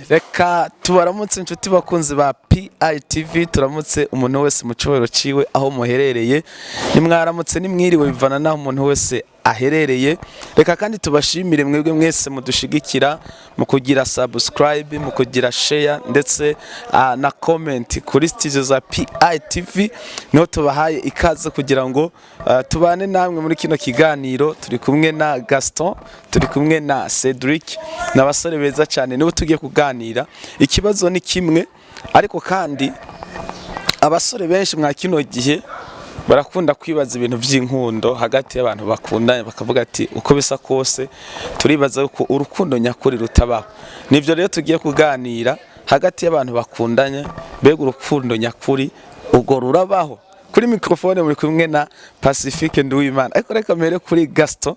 Reka tubaramutse, inshuti bakunzi ba PITV. Turamutse umuntu wese mu cyubahiro ciwe aho muherereye. Nimwaramutse, nimwiriwe, bivana naho umuntu wese aherereye. Reka kandi tubashimire mwebwe mwese mudushigikira mu kugira subscribe, mu kugira share ndetse na comment kuri studio za PITV. Niho tubahaye ikaze kugira ngo tubane namwe muri kino kiganiro. Turi kumwe na Gaston, turi kumwe na Cedric, n'abasore beza cyane, nibo tugiye kuganira. Ikibazo ni kimwe, ariko kandi abasore benshi mwa kino gihe barakunda kwibaza ibintu by'inkundo hagati y'abantu bakundanye, bakavuga ati: "Uko bisa kose turibaza ko urukundo nyakuri rutabaho." Nibyo rero tugiye kuganira hagati y'abantu bakundanye. Mbega urukundo nyakuri ubwo rurabaho? Kuri microphone muri kumwe na Pacifique Nduwimana, ariko reka mbere kuri Gaston,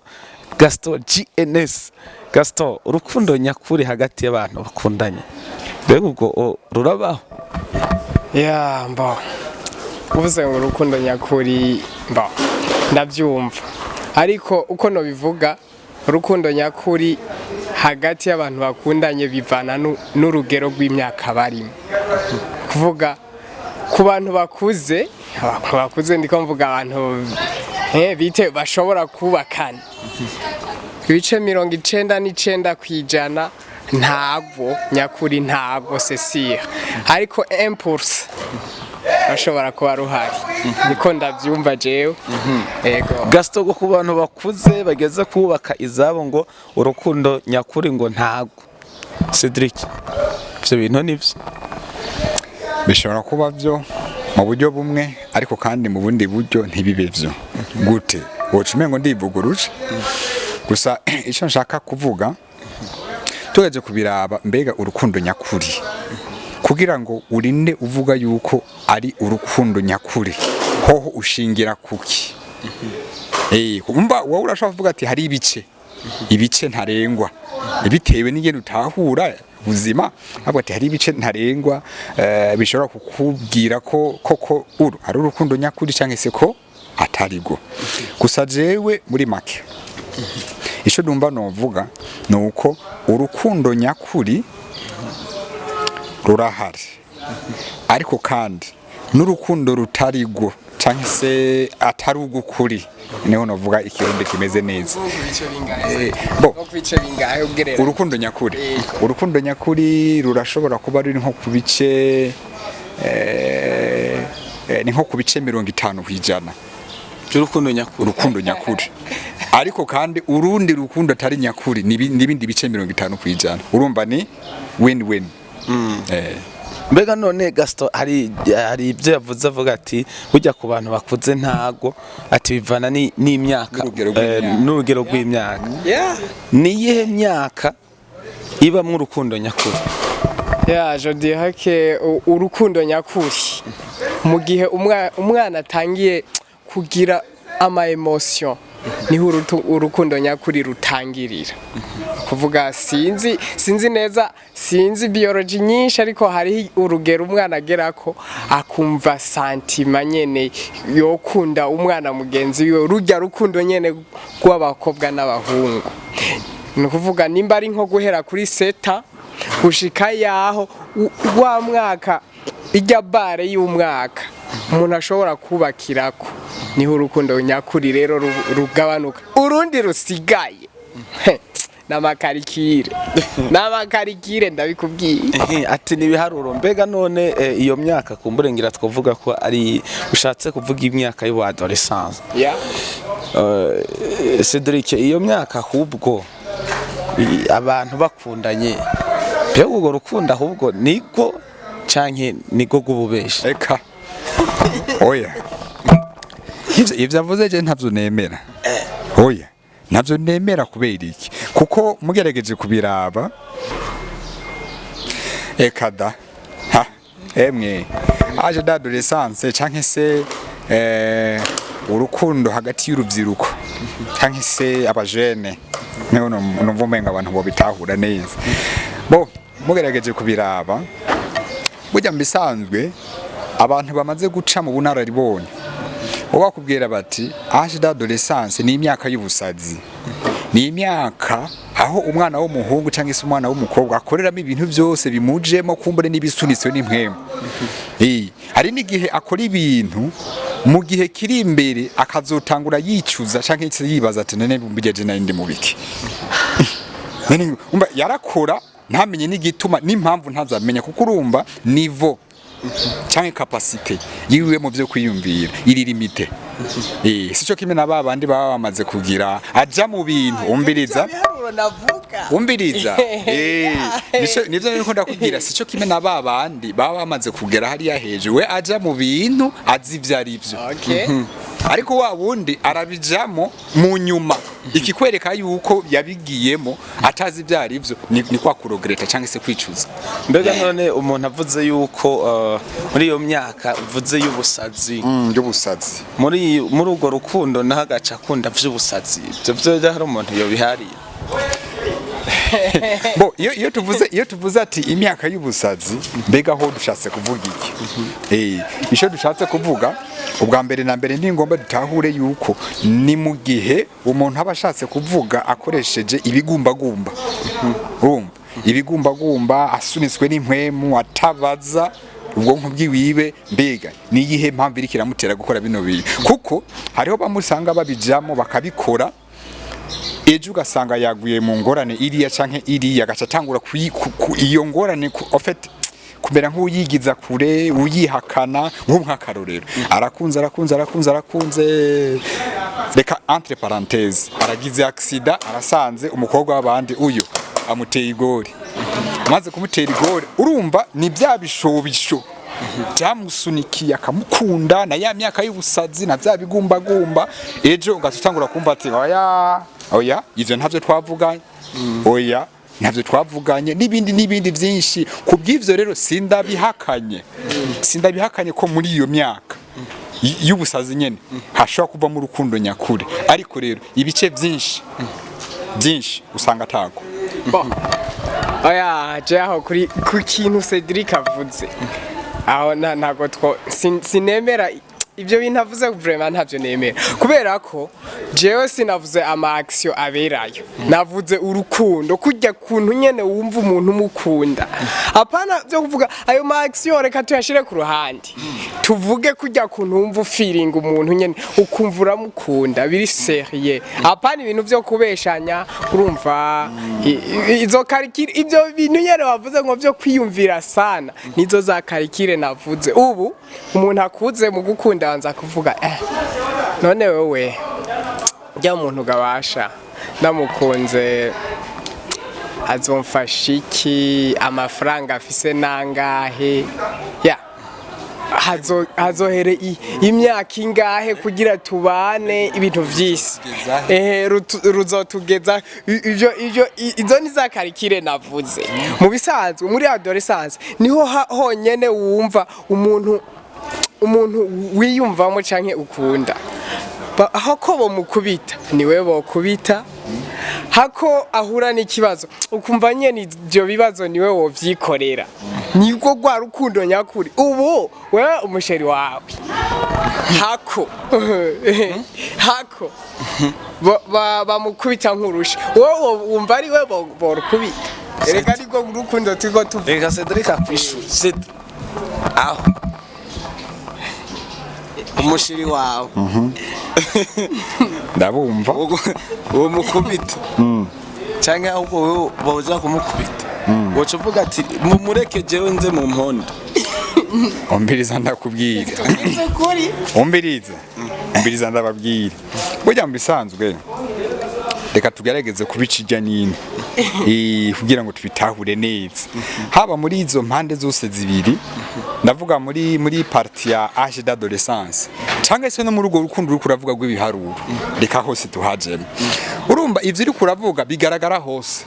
Gaston GNS. Gaston, urukundo nyakuri hagati y'abantu bakundanye, mbega ubwo rurabaho? Ya, mbo uvuze ngo urukundo nyakuri, mbo ndabyumva, ariko uko nobivuga, urukundo nyakuri hagati y'abantu bakundanye bivana n'urugero rw'imyaka barimo. Kuvuga ku bantu bakuze, abantu bakuze ndiko mvuga abantu bite bashobora kubakana, 99% ntabwo nyakuri, ntabwo sesira, ariko 1% bashobora kuba ruhari. Niko ndabyumva jewe, yego. Gaston, ku bantu bakuze bageze kubaka izabo, ngo urukundo nyakuri ngo ntago. Cedric, ibyo bintu nibyo? Bishobora kuba byo mu buryo bumwe, ariko kandi mu bundi buryo ntibibe byo. Gute? Woca umengo ndivuguruje. Gusa icyo nshaka kuvuga, tugeje kubiraba, mbega urukundo nyakuri, kugira ngo urinde uvuga yuko ari urukundo nyakuri, hoho ushingira kuki? Umva, wowe urashobora kuvuga ati hari ibice ntarengwa bitewe n'ingene utahura ubuzima, avuga ati hari ibice ntarengwa bishobora kukubwira ko koko uru ari urukundo nyakuri cyangwa se ko atarigo. Gusa jewe muri make icyo numva novuga ni uko urukundo nyakuri rurahari, ariko kandi n'urukundo rutarigo cyangwa se atari ugukuri, niho novuga ikirundi kimeze neza. Bo. Nko ku bice bingahe ugereranya? Urukundo nyakuri, Yego. urukundo nyakuri rurashobora kuba ruri nko ku bice ni nko ku bice 50%. By'urukundo nyakuri. Urukundo nyakuri, ariko kandi urundi rukundo atari nyakuri n'ibindi bice 50%. Urumva ni win win. Mbega none Gaston, hari ibyo yavuze, avuga ati burya ku bantu bakuze ntago, ati bivana n'imyaka N'urugero rw'imyaka. N'urugero rw'imyaka. Ni iyihe myaka ibamwo urukundo nyakuri? Ya, je dirais que urukundo nyakuri mu gihe umwana atangiye kugira ama émotion, niho urukundo nyakuri rutangirira. Kuvuga sinzi neza, sinzi biology nyinshi, ariko hariho urugero umwana agerako akumva sentiment nyene yokunda umwana mugenzi wiwe, rujya rukundo nyene rw'abakobwa n'abahungu. Ni ukuvuga nimba ari nko guhera kuri 7 gushika yaho wa mwaka ijya bare y'umwaka umuntu ashobora kubakirako, niho urukundo nyakuri rero rugabanuka. Urundi rusigaye n'amakarikire, n'amakarikire, ndabikubwiye. Ehe, ati ni ibiharuro. Mbega none iyo myaka kumbure ngira twavuga ko ari ushatse kuvuga imyaka y'ubu-adolescence. Cedric, iyo myaka ahubwo abantu bakundanye, mbega urwo rukundo ahubwo niko canke niko rw'ububeshi? Eka oya, ivyo avuze je ntavyo nemera. Oya, ntavyo nemera. Kubera iki? Kuko mugerageje kubiraba, eka da, ha emwe, âge d'adolescence canke se urukundo hagati y'urubyiruko canke se abajene, niho numva umenga abantu bobitahura neza. Bo mugerageje kubiraba, burya mu bisanzwe abantu bamaze guca mu bunararibonye bo bakubwira bati âge d'adolescence ni imyaka y'ubusazi, ni imyaka Aho umwana w'umuhungu cyangwa se umwana w'umukobwa akoreramo ibintu byose bimujemo, kumbure n'ibisunitswe n'impwemu. Hari n'igihe akora ibintu mu gihe kiri imbere akazotangura yicuza cyangwa se yibaza ati: "None mbigeje nari ndi mu biki?" None umva, yarakora ntamenye n'igituma n'impamvu, ntazamenya, kuko urumva niveau cyangwa capacité yiwe mu byo kwiyumvira iri limité. Sico kimwe na babandi baba bamaze kugira aja mu bintu, umviriza. Ibiharuro navuga. Umviriza. Nivyo niko ndakubwira, sico kimwe na babandi baba bamaze kugera hariya hejuru. We aja mu bintu azi ivyo ari vyo. Ariko wa wundi arabijamo mu nyuma, ikikwereka yuko yabigiyemo atazi ibyo ari byo ni kwa ku regretter cyangwa se kwicuza. Mbega none umuntu avuze yuko muri iyo myaka uvuze y'ubusazi, Y'ubusazi, muri urwo rukundo naho agaca akunda vy'ubusazi, ivyo vyo hari umuntu yobihariye? Bo iyo tuvuze ati imyaka y'ubusazi, mbega ho dushatse kuvuga iki? Icyo dushatse kuvuga ubwa mbere na mbere, ni ngombwa dutahure yuko ni mu gihe umuntu aba ashatse kuvuga akoresheje ibigumbagumba, urumva, ibigumbagumba, asunitswe n'impwemu, atabaza ubwonko bwiwibe mbega ni iyihe mpamvu iriko iramutera gukora bino bintu, kuko hariho bamwe usanga babijamo bakabikora, ejo ugasanga yaguye mu ngorane iriya canke iriya, agaca atangura iyo ngorane en fait kumera nk'uyigiza kure, uyihakana. Nk'ubu nk'akarorero, arakunze, arakunze, arakunze, arakunze, reka entre parenthèse, aragize accident, arasanze umukobwa w'abandi, uyo amuteye igori. Amaze kumutera igori, urumva ni bya bishobisho byamusunikiye akamukunda na ya myaka y'ubusazi na bya bigumbagumba. Ejo ugaca utangura kumva ati: "Oya, oya, ivyo ntavyo twavuganye, oya, ntavyo twavuganye," n'ibindi n'ibindi byinshi. Ku bw'ivyo rero sindabihakanye ko muri iyo myaka y'ubusazi nyene hashobora kuvamo urukundo nyakuri, ariko rero ibice byinshi byinshi usanga atago. Bon. Oya, je aho kuri ku kintu Cedric avuze aho ntago two sinemera ibyo bintu avuze, vraiment ntabyo nemera, kubera ko jewe sinavuze ama action aberayo, navuze urukundo kujya kuntu nyene wumva umuntu umukunda, apana byo kuvuga ayo ma action. Reka tuyashire ku ruhande, tuvuge kujya kuntu wumva feeling umuntu nyene, ukumva uramukunda biri sérieux, apana ibintu byo kubeshanya. Urumva, izo calcul, ibyo bintu nyene bavuze ngo byo kwiyumvira sana, nizo za calcul navuze. Ubu umuntu akuze mu gukunda banza kuvuga: "None wewe rya muntu gabasha ndamukunze azomfasha iki? Amafaranga afise nangahe? Ya hazohere imyaka ingahe kugira tubane?" Ibintu vyisi ruzotugeza ivyo izo ni za calcul navuze. Mu bisanzwe muri adolescence niho honyene wumva umuntu wiyumvamo canke ukunda. Aho ko bomukubita niwe bokubita, hako ahura n'ikibazo ukumva nyene ivyo bibazo niwe wovyikorera, nibwo rwa rukundo nyakuri. Ubu wewe umu chéri wawe hako bamukubita nk'urusha, wowe wumva ari we borukubita? Erega nibwo rukundo turiko tuvuga. Reka Cedric akwishura. Cedric, aho umu chéri wawe Ndabumva. Uwo mukubita cyangwa ahubwo wowe boza kumukubita, woca uvuga ati: "Mumureke, jewe nze mu mpondo"? Umviriza ndakubwira. Ukuri. Umviriza, umviriza ndababwira. Burya mu bisanzwe, reka tugerageze kubica ijya n'ino kugira ngo tubitahure neza, haba muri izo mpande zose zibiri, ndavuga muri partie ya âge d'adolescence cyangwa se no muri urwo rukundo uriko uravuga rw'ibiharuro, reka hose tuhajemo. Urumva, ivyo uriko uravuga bigaragara hose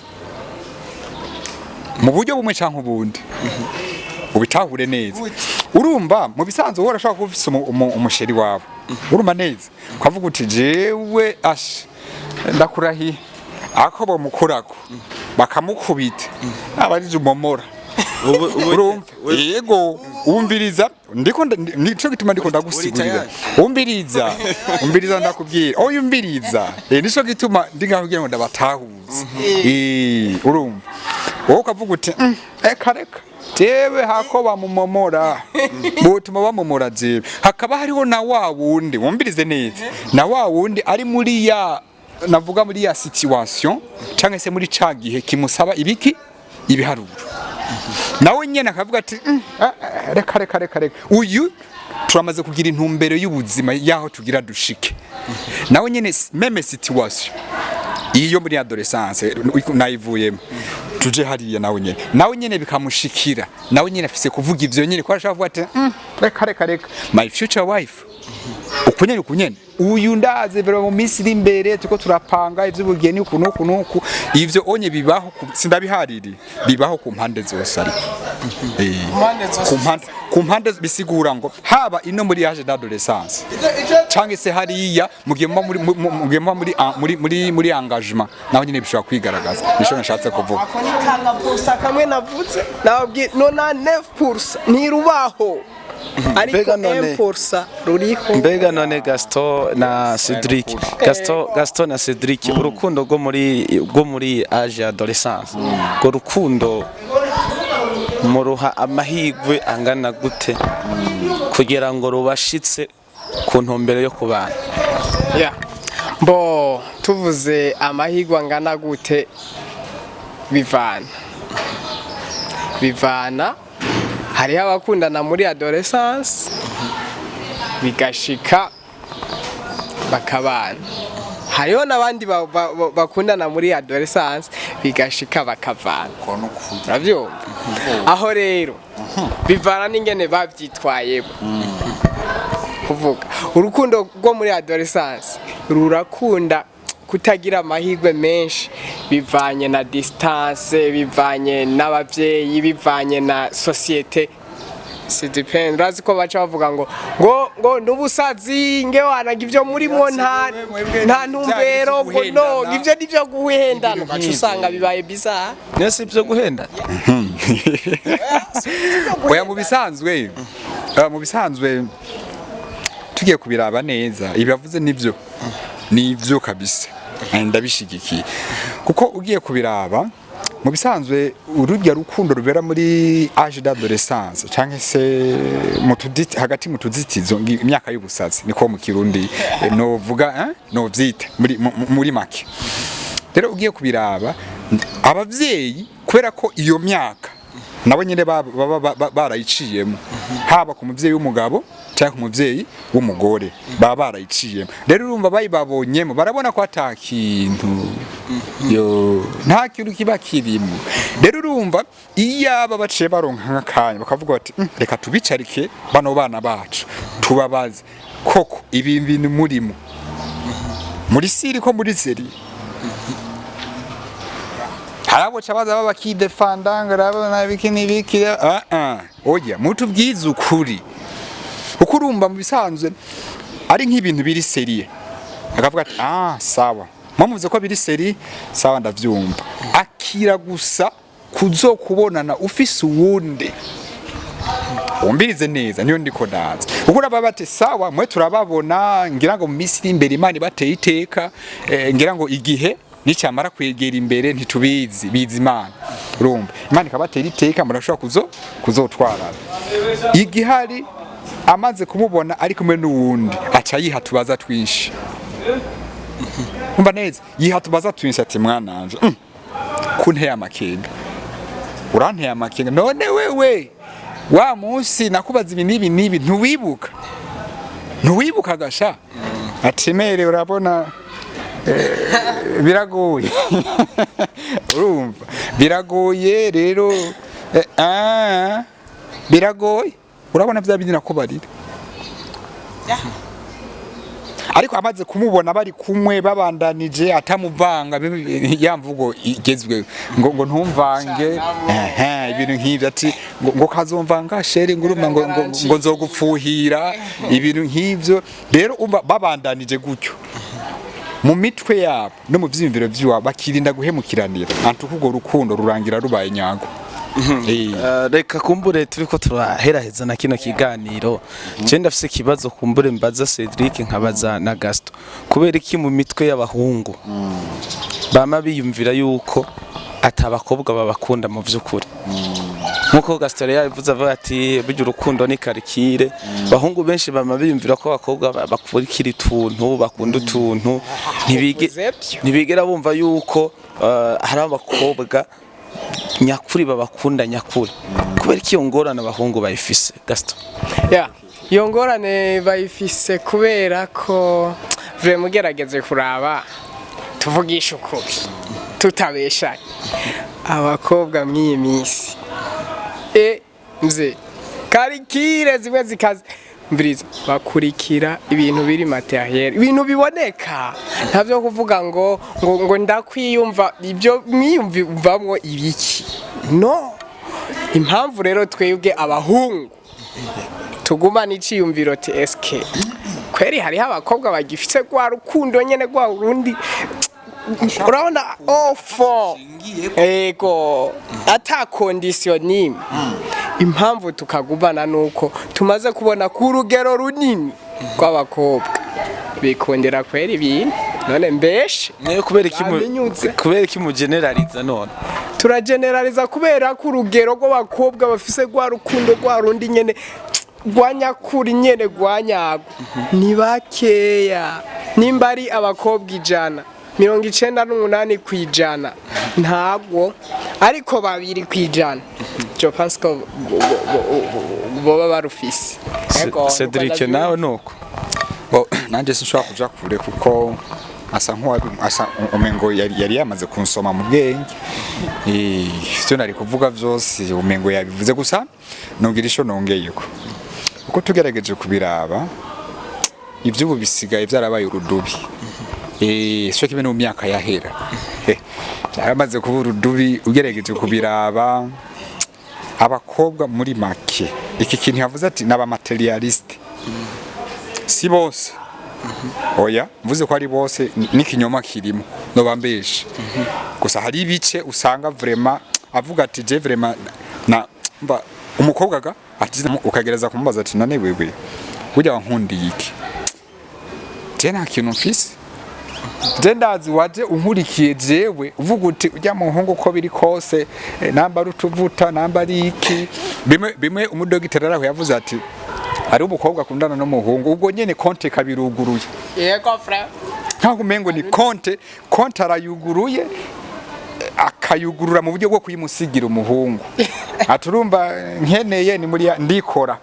mu buryo bumwe canke ubundi, ubitahure neza. Urumva, mu bisanzwe wowe urashobora kuba ufise umu chéri wawe, urumva neza, ukavuga uti: "Jewe ashe ndakurahiye, ako bomukurako bakamukubita aba ari umomora." Urumva, yego, umviriza, ndiko nico gituma ndiko ndagusigurira. Umviriza, umviriza, ndakubwira. Oya, umviriza. Nico gituma ndi ngaho kugira ngo ndabatahuze. Urumva, wowe ukavuga uti: Eka reka, jewe hako bamumomora, botuma bamomora jewe." Hakaba hariho na wa wundi, wumvirize neza, na wa wundi ari muri ya, navuga muri ya situation canke se muri ca gihe kimusaba ibiki, ibiharuro, nawe nyene akavuga ati: Ah, ah, reka reka reka reka, uyu turamaze kugira intumbero y'ubuzima yaho tugira dushike." Nawe nyene même situation iyo muri adolescence nayivuyemo, tuje hariya, nawe nyene bikamushikira, nawe nyene afise kuvuga ivyo nyene, ko ashaka kuvuga ati: Reka reka reka, my future wife ukunyene ukunyene, uyu ndaze mbere mu minsi iri imbere turiko turapanga ivy'ubugeni uku n'uku n'uku." Ivyo onye bibaho sindabihariri, bibaho ku mpande zose, ariko Mpande zose. Ku mpande bisigura ngo haba ino muri âge d'adolescence canke se hariya mu gihe muba muri mu gihe muba muri muri muri muri engagement, naho nyine bishobora kwigaragaza. Nico nashatse kuvuga. Ako ni kanga purusa kamwe navuze, nababwiye 99% ntirubaho, ariko Mbega none- 1% ruriho. Mbega none Gaston na Cedric, Gaston na Cedric, urukundo rwo muri âge adolescence, urwo rukundo muruha amahirwe angana gute kugira ngo rubashitse ku ntumbero yo kubana? Yeah. Bo tuvuze amahirwe angana gute, bivana. Hariho abakundana muri adolescence bigashika bakabana, hariho n'abandi bakundana muri adolescence bigashika bakavana. Urabyumva? Aho rero bivana n'ingene babyitwayemo. Kuvuga urukundo rwo muri adolescence rurakunda kutagira amahirwe menshi, bivanye na distance, bivanye n'abavyeyi, bivanye na société. Ça dépend. Urazi ko baca bavuga ngo n'ubusazi, nge wanaga ibyo murimo nta ntumbero, ngo no ibyo nivyo guhendana, ugaca usanga bibaye bizarre. Niyo si ibyo guhenda? Oya, mu bisanzwe tugiye kubiraba neza, ibi yavuze nivyo, nivyo kabisa. Ndabishigikiye, kuko ugiye kubiraba mu bisanzwe, ururya rukundo rubera muri âge d'adolescence canke se mu hagati mu tuzitizo, imyaka y'ubusazi niko mu Kirundi novuga, novyita muri make. Rero ugiye kubiraba, abavyeyi, kubera ko iyo myaka nabo nyene baba barayiciyemo, haba ku muvyeyi w'umugabo cyangwa ku muvyeyi w'umugore, baba barayiciyemo. Rero urumva bayibabonyemo, barabona ko ata kintu, yo nta kintu kiba kirimo. Rero urumva, iyo aba baciye baronka nk'akanya bakavuga bati: Reka tubicarike bano bana bacu, tubabaze koko ibi bintu murimo muri siri ko muri seri." Hari abo baza baba bakidefanda ngo arabona ibiki n'ibiki. Ah ah, oya, mutubwize ukuri, kuko urumva mu bisanzwe ari nk'ibintu biri sérieux, akavuga ati: "Ah, sawa, mwamuvuze ko biri sérieux, sawa, ndavyumva." Akira gusa kuzokubonana ufise uwundi. Wumvirize neza, niyo ndiko ndaza, kuko uraba bati: "Sawa, mwe turababona, ngira ngo mu minsi iri imbere Imana ibateye iteka, ngira ngo igihe nicyamara kwegera imbere, ntitubizi, bizi Imana." Urumva, Imana ikabatera iteka, murashobora kuzotwarana. Igihari, amaze kumubona ari kumwe n'uwundi, aca yiha tubaza twinshi. Umva neza, yiha tubaza twinshi ati: "Mwananje, kunteye amakenga, uranteye amakenga. None wewe wa munsi nakubaza ibi n'ibi n'ibi, ntuwibuka? Ntuwibuka gasha?" Ati: "Mere, urabona, biragoye." Urumva biragoye rero, biragoye. Urabona vya bindi nakubarira. Ariko amaze kumubona bari kumwe babandanije, atamuvanga, ya mvugo igezweho ngo ntumvange, ehe, ibintu nk'ivyo, ati ngo kazomvanga chéri, ngo urumva ngo nzogupfuhira, ibintu nk'ivyo. Rero umva, babandanije gutyo mu mitwe yabo no mu vyiyumviro vy'iwabo, bakirinda guhemukiranira, antuko urwo rukundo rurangira rubaye nyago. Reka kumbure turiko turaheraheza na kino kiganiro, je ndafise ikibazo kumbure mbaza Cedric, nkabaza na Gaston. Kubera iki mu mitwe y'abahungu bama biyumvira yuko atabakobwa babakunda mu vy'ukuri? Nkuko Gaston yari yabivuze, avuga ati burya urukundo ni calcul. Abahungu benshi bama biyumvira ko abakobwa bakurikira utuntu, bakunda utuntu, Uvuze vyo. ntibigera bumva yuko hari abakobwa nyakuri babakunda nyakuri. Kubera ko iyo ngorane abahungu bayifise, Gaston? Ya, iyo ngorane bayifise kubera ko vraiment ugerageze kuraba, tuvugisha ukuri tutabeshanye, abakobwa mw'iyi minsi mze calcul zimwe zikaze mviriza, bakurikira ibintu biri matériel, ibintu biboneka. Ntavyo kuvuga ngo ndakwiyumva, ibyo mwiyumvamwo ibiki? No impamvu rero twebwe abahungu tugumana iciyumviro ti eske kweri hariho abakobwa bagifise rwa rukundo nyene rwa urundi, urabona, ofo ego ata condition nimwe. Impamvu tukagumana nuko tumaze kubona ku rugero runini rw'abakobwa bikundira kwera ibintu. None mbeshe? Nayo kubera iki Bamenyutse. Kubera iki mugeneraliza none? Turageneraliza kubera ko urugero rw'abakobwa bafise rwa rukundo rwa rundi nyene rwa nyakuri nyene rwa nyarwo ni bakeya. Nimba ari abakobwa 100, 98% ntabwo, ariko 2% je pense ko boba barufise. Ego, Cedric, nuko. Nawe nuko? Bo, nanjye sinshobora kuja kure kuko asa nk'uwabi asa umengo yari yamaze kunsoma mu bwenge. Ivyo nari kuvuga vyose umengo yabivuze, gusa nongira ico nongeyeko. Uko tugerageje kubiraba, ivy'ubu bisigaye vyarabaye urudubi. Sio kimwe no mu myaka yahera. Byaramaze kuba urudubi. Ugerageje kubiraba, abakobwa muri make, iki kintu yavuze ati n'aba matérialiste, si bose. Oya, mvuze ko ari bose n'ikinyoma kirimo, no bambeshe. Gusa hari ibice usanga vraiment avuga ati je vraiment na mba umukobwa ga ati, ukagereza kumubaza ati: "None wewe burya wankundiye iki? Je nta kintu mfise, je ndazi waje unkurikiye jewe uvuga uti ujya muhungu uko biri kose, namba ari utuvuta, namba ari iki." Bimwe bimwe umudogiteri araho yavuze ati ari umukobwa akundana n'umuhungu, ubwo nyene konte kabiruguruye. Yego frère. Nkaho umengo ni konte arayuguruye, akayugurura mu buryo bwo kuyimusigira umuhungu, aturumva nkeneye ni muri ndikora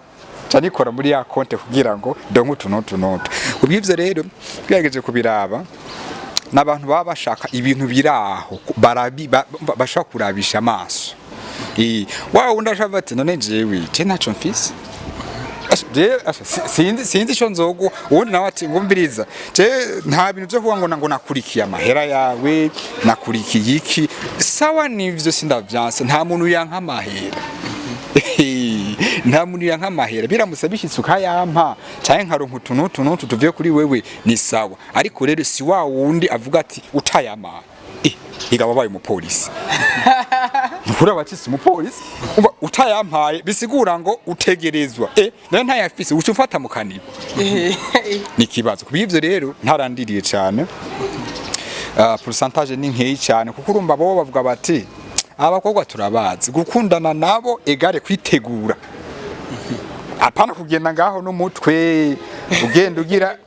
ca nikora muri ya konte kugira ngo donke utu n'utu n'utu. Kubw'ivyo rero, tugerageje kubiraba, n'abantu baba bashaka ibintu biraho bashaka kurabisha amaso. Wa wundi ashaka ati: "None jewe je ntaco mfise. Asha, sinzi ico nzogu." Uwundi nawe ati: "Ngumviriza, je nta bintu vyo kuvuga ngo nakurikiye amahera yawe, nakurikiye iki." Sawa, nivyo, sindavyanse, nta muntu yanka amahera, nta muntu yanka amahera. Biramutse bishitse ukayampa canke nkaronka utu n'utu n'utu tuvuye kuri wewe, ni sawa. Ariko rero si wa wundi avuga ati utayama igaba wabaye umupolisi. Nukuri abacisi umupolisi uba utayampaye bisigura ngo utegerezwa nayo ntayafise, uca ufata mu kanigo, ni ikibazo. Kubw'ivyo rero ntarandiriye cyane, pourcentage ni nkeyi cyane, kuko urumva bo bavuga bati abakobwa turabazi, gukundana nabo égale kwitegura, apana kugenda ngaho n'umutwe ugenda ugira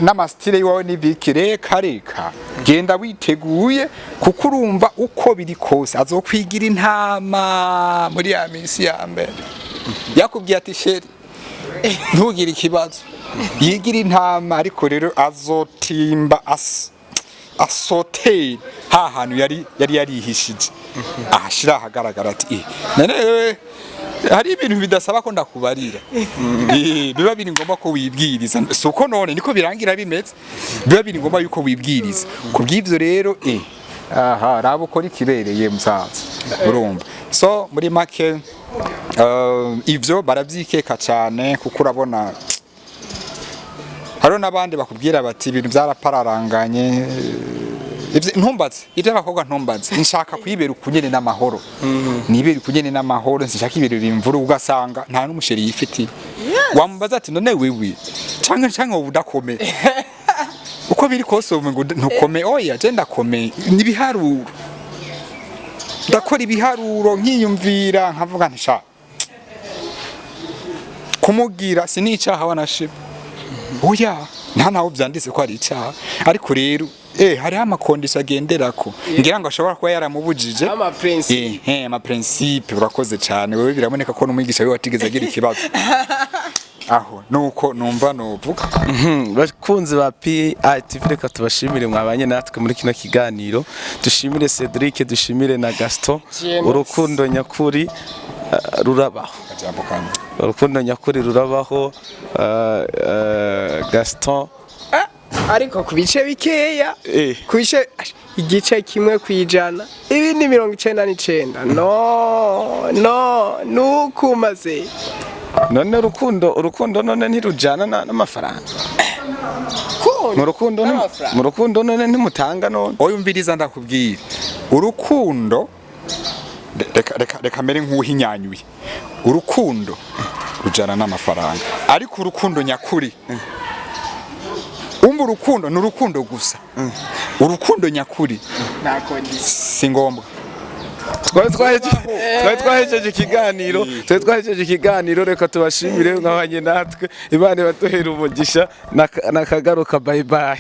n'ama style iwawe n'ibiki. Reka reka, genda witeguye, kuko urumva uko biri kose azokwigira intama muri ya minsi ya mbere yakubwiye ati: "Chéri, ntugire ikibazo." Yigira intama, ariko rero azotimba asoteri ha hantu yari yarihishije, ahashira ahagaragara ati: "None wewe hari ibintu bidasaba ko ndakubarira. Biba biri ngombwa ko wibwiriza." Si uko none niko birangira bimeze, biba biri ngombwa yuko wibwiriza. Kubw'ivyo rero, aha raba ukora ikibereye musaza, urumva. So muri make, ivyo baravyikeka cyane, kuko urabona hariho n'abandi bakubwira bati ibintu byarapararanganye. Ntumbaze iby'abakobwa, ntumbaze. Nshaka kwibera ukunyene n'amahoro, nibera ukunyene n'amahoro. Sinshaka ibintu bimvura, ugasanga nta n'umu chéri yifitiye. Wamubaza ati: "None wewe canke wowe udakomeye?" Uko biri kose ubu ngo ntukome. Oya, je ndakomeye, nibiharuro. Ndakora ibiharuro, nkiyumvira, nkavuga nti: "Sha, kumugira sinicaha." Wanashima, oya, nta naho vyanditse ko ari icaha. Ariko rero hariho ama conditions agenderako, ngira ngo ashobora kuba yaramubujije. Ama principe. Ama principe. Urakoze cyane wewe, biraboneka ko n'umwigisha we watigeze agira ikibazo aho. Nuko numva novuga. Bakunzi ba PITV, reka tubashimire mwabanye natwe muri kino kiganiro. Dushimire Cedric, dushimire na Gaston. James. Urukundo nyakuri rurabaho. Akajambo kamwe. Urukundo nyakuri rurabaho. Gaston. Ariko ku bice bikeya. Ku bice igice 1%, ibindi 99, no no nukumaze. None urukundo none ntirujana n'amafaranga? Mu rukundo N'amafaranga. Mu rukundo none ntimutanga none? Oya, umviriza ndakubwira. Urukundo, reka mere nk'uhinyanyuye. Urukundo rujana n'amafaranga, ariko urukundo nyakuri, umva, urukundo ni urukundo gusa. Urukundo nyakuri Nta condition. si ngombwa. Twari twahejeje ikiganiro. Reka tubashimire mwabanye natwe. Imana ibatuhere umugisha. Nakagaruka, bye bye.